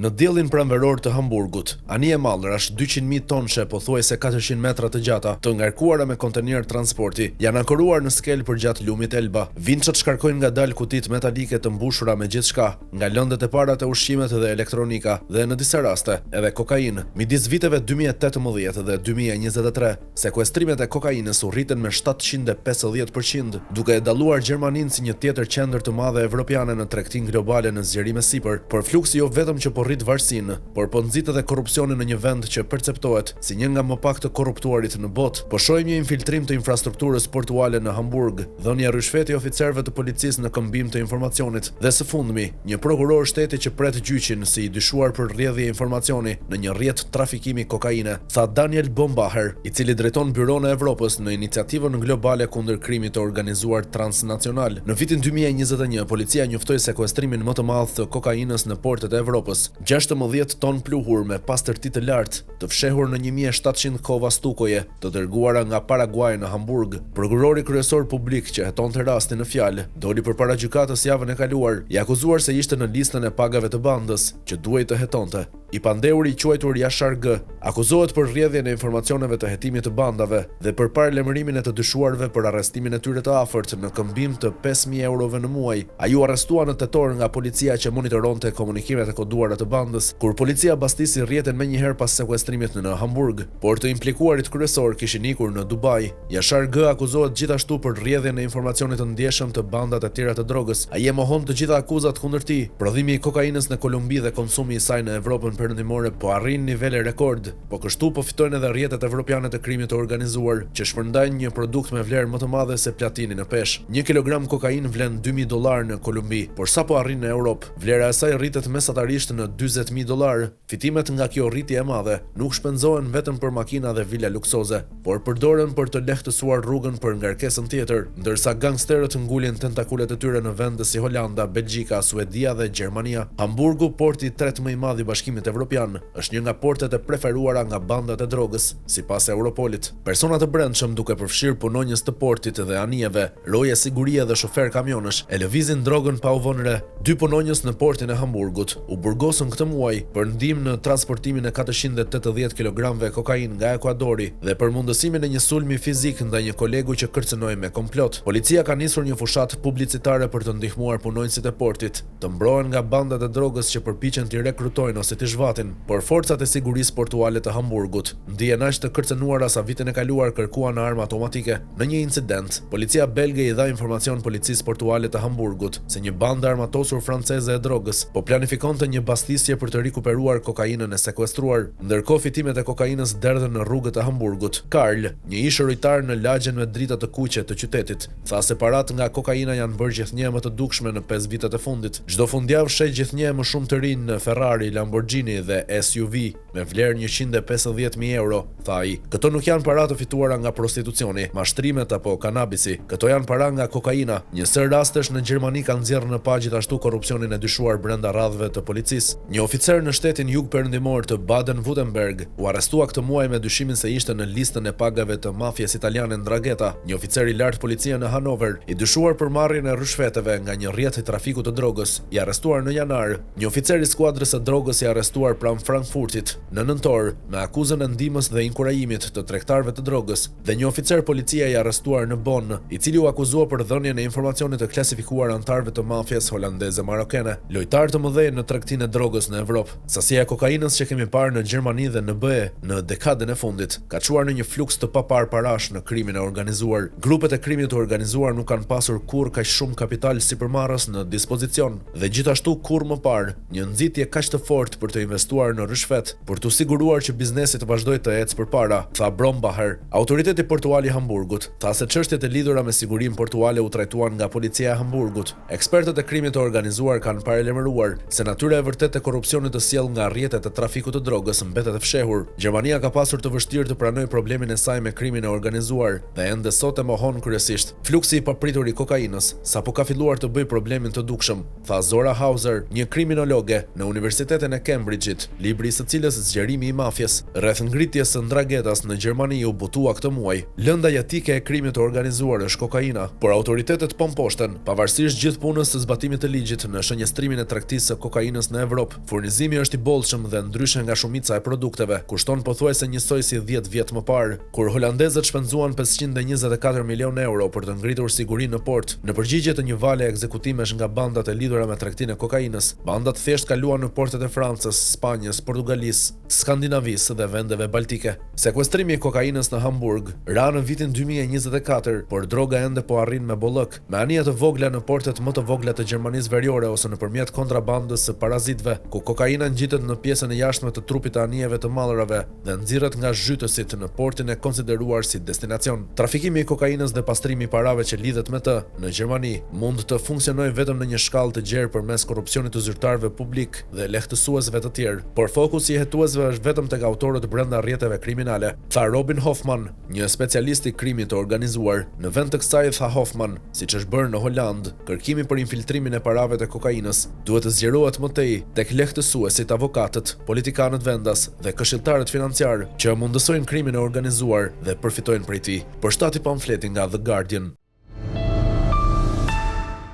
Në diellin pranveror të Hamburgut, anije mallrash 200,000 tonshe pothuajse 400 metra të gjata, të ngarkuara me kontenierë transporti, janë ankoruar në skelë përgjatë lumit Elba. Vinçat shkarkojnë ngadalë kutitë metalike të mbushura me gjithçka, nga lëndët e para te ushqimet dhe elektronika, dhe në disa raste, edhe kokainë. Midis viteve 2018 dhe 2023, Sekuestrimet e kokainës u rritën me 750%, duke e dalluar Gjermaninë si një tjetër qendër të madhe evropiane në tregtinë globale në zgjerim e sipër. Por fluksi jo vetëm që po rrit varësinë, por po nxit edhe korrupsionin në një vend që perceptohet si një nga më pak të korruptuarit në botë. Po shohim një infiltrim të infrastrukturës portuale në Hamburg, dhënie ryshfeti oficerëve të policisë në këmbim të informacionit dhe së fundmi, një prokuror shteti që pret gjyqin si i dyshuar për rrjedhje informacioni në një rrjet trafikimi kokaine, tha Daniel Bombacher, i cili drejton Byronë e Evropës në Iniciativën Globale kundër Krimit të Organizuar Transnacional. Në vitin 2021, policia njoftoi sekuestrimin më të madh të kokainës në portet e Evropës, 16 ton pluhur me pastërti të lartë, të fshehur në 1700 kova stukoje, të dërguara nga Paraguai në Hamburg. Prokurori kryesor publik që hetonte rastin në fjalë, doli përpara gjykatës javën e kaluar, i akuzuar se ishte në listën e pagave të bandës, që duhej të hetonte. I pandehuri i quajtur Jashar G, akuzohet për rrjedhjen e informacioneve të hetimit të bandave dhe për paralajmërimin e të dyshuarve për arrestimin e tyre të afërt në këmbim të 5000 eurove në muaj. Ai u arrestua në tetor nga policia që monitoronte komunikimet e koduara të bandës, kur policia bastisi rrjetin menjëherë pas sekuestrimit në Hamburg. Por të implikuarit kryesor kishin ikur në Dubai. Jashar G akuzohet gjithashtu për rrjedhjen e informacionit të ndjeshëm të bandat e tjera të drogës. Ai e mohon të gjitha akuzat kundër tij. Prodhimi i kokainës në Kolumbi dhe konsumi i saj në Evropën Perëndimore po arrijnë nivele rekord. Po kështu po fitojnë edhe rrjetet evropiane të krimit të organizuar, që shpërndajnë një produkt me vlerë më të madhe se platini në peshë. Një kilogram kokainë vlen 2000 dollarë në Kolumbi, por sapo arrin në Europë, vlera e saj rritet mesatarisht në 40,000 dollarë. Fitimet nga kjo rritje e madhe nuk shpenzohen vetëm për makina dhe vila luksoze, por përdoren për të lehtësuar rrugën për ngarkesën tjetër, ndërsa gangsterët ngulin tentakulet e tyre në vende si Holanda, Belgjika, Suedia dhe Gjermania. Hamburgu, porti i tretë më i madh i Bashkimit Evropian, është një nga portet e preferuara nga bandat e drogës, sipas Europolit. Persona të brendshëm, duke përfshirë punonjës të portit dhe anijeve, roje sigurie dhe shofer kamionësh, e lëvizin drogën pa u vënë re. Dy punonjës në portin e Hamburgut u burgosën këtë muaj për ndihmë në transportimin e 480 kilogramëve kokainë nga Ekuadori dhe për mundësimin e një sulmi fizik ndaj një kolegu që kërcënoi me komplot. Policia ka nisur një fushatë publicitare për të ndihmuar punonjësit e portit të mbrohen nga bandat e drogës që përpiqen t'i rekrutojnë ose t'i zhvatin, por forcat e sigurisë portuale të Hamburgut ndihen aq të kërcënuara sa vitin e kaluar kërkuan armë automatike. Në një incident, policia belge i dha informacion policisë portuale të Hamburgut se një bandë e armatosur franceze e drogës po planifikonte një bastisje për të rikuperuar kokainën e sekuestruar. Ndërkohë fitimet e kokainës derdhen në rrugët e Hamburgut. Karl, një ish rojtar në lagjen me drita të kuqe të qytetit, tha se paratë nga kokaina janë bërë gjithnjë e më të dukshme në 5 vitet e fundit. Çdo fundjavë sheh gjithnjë e më shumë të rinj në Ferrari, Lamborghini dhe SUV me vlerë 150,000 euro, tha ai. Këto nuk janë para të fituara nga prostitucioni, mashtrimet apo kanabisi. Këto janë para nga kokaina. Një sërë rastesh në Gjermani kanë nxjerrë në pah gjithashtu korrupsionin e dyshuar brenda radhëve të policisë. Një oficer në shtetin jugperëndimor të Baden-Württemberg u arrestua këtë muaj me dyshimin se ishte në listën e pagave të mafies italiane Ndrangheta. Një oficer i lartë policie në Hanover, i dyshuar për marrjen e ryshfeteve nga një rrjet i trafikut të drogës, i arrestuar në janar. Një oficer i skuadrës së drogës i arrestuar pranë Frankfurtit në nëntor me akuzën e ndihmës dhe inkurajimit të tregtarëve të drogës dhe një oficer policie i arrestuar në Bonn, i cili u akuzua për dhënien e informacionit të klasifikuar anëtarëve të mafias holandeze marokene. Lojtarë të mëdhenj në tregtinë e drogës në Evropë. Sasia e kokainës që kemi parë në Gjermani dhe në BE në dekadën e fundit ka çuar në një fluks të paparë parash në krimin e organizuar. Grupet e krimit të organizuar nuk kanë pasur kurrë kaq shumë kapital sipërmarrës në dispozicion. Dhe gjithashtu kurrë më parë, një nxitje kaq të fortë për të investuar në ryshfet, për t'u siguruar që biznesi të vazhdojë të ecë përpara, tha Brombacher. Autoriteti portual i Hamburgut tha se çështjet e lidhura me sigurinë portuale u trajtuan nga policia e Hamburgut. Ekspertët e krimit të organizuar kanë paralajmëruar se natyra e vërtetë e korrupsionit të sjellë nga rrjetet e trafikut të drogës mbetet e fshehur. Gjermania ka pasur të vështirë të pranojë problemin e saj me krimin e organizuar dhe ende sot e mohon kryesisht. Fluksi i papritur i kokainës sapo ka filluar të bëjë problemin të dukshëm, tha Zora Hauser, një kriminologe në Universitetin e Cambridge. Kembrixhit, libri i së cilës Zgjerimi i mafies, rreth ngritjes së Ndraghetas në Gjermani u botua këtë muaj. Lënda jetike e krimit të organizuar është kokaina, por autoritetet po mposhten, pavarësisht gjithë punës së zbatimit të ligjit në shënjestrimin e tregtisë së kokainës në Evropë. Furnizimi është i bollshëm dhe ndryshe nga shumica e produkteve, kushton pothuajse njësoj si 10 vjet më parë. Kur holandezët shpenzuan 524 milionë euro për të ngritur sigurinë në port, në përgjigje të një vale ekzekutimesh nga bandat e lidhura me tregtinë e kokainës, bandat thjesht kaluan në portet e Francës, Spanjës, Portugalisë, Skandinavisë dhe vendeve baltike. Sekuestrimi i kokainës në Hamburg ra në vitin 2024, por droga ende po arrin me bollëk, me anije të vogla në portet më të vogla të Gjermanisë Veriore ose nëpërmjet kontrabandës së parazitëve, ku kokaina ngjitet në pjesën e jashtme të trupit të anijeve të mallrave dhe nxirret nga zhytësit në portin e konsideruar si destinacion. Trafikimi i kokainës dhe pastrimi i parave që lidhet me të, në Gjermani, mund të funksionojë vetëm në një shkallë të gjerë përmes korrupsionit të zyrtarëve publikë dhe lehtësuesve të tjerë, por fokusi i hetuesve është vetëm tek autorët brenda rrjeteve kriminale, tha Robin Hoffman, një specialist i krimit të organizuar. Në vend të kësaj, tha Hoffman, siç është bërë në Holandë, kërkimi për infiltrimin e parave të kokainës duhet të zgjerohet më tej tek lehtësuesit, avokatët, politikanët vendas dhe këshilltarët financiarë që mundësojnë krimin e organizuar dhe përfitojnë prej tij. Përshtati pamfleti nga The Guardian.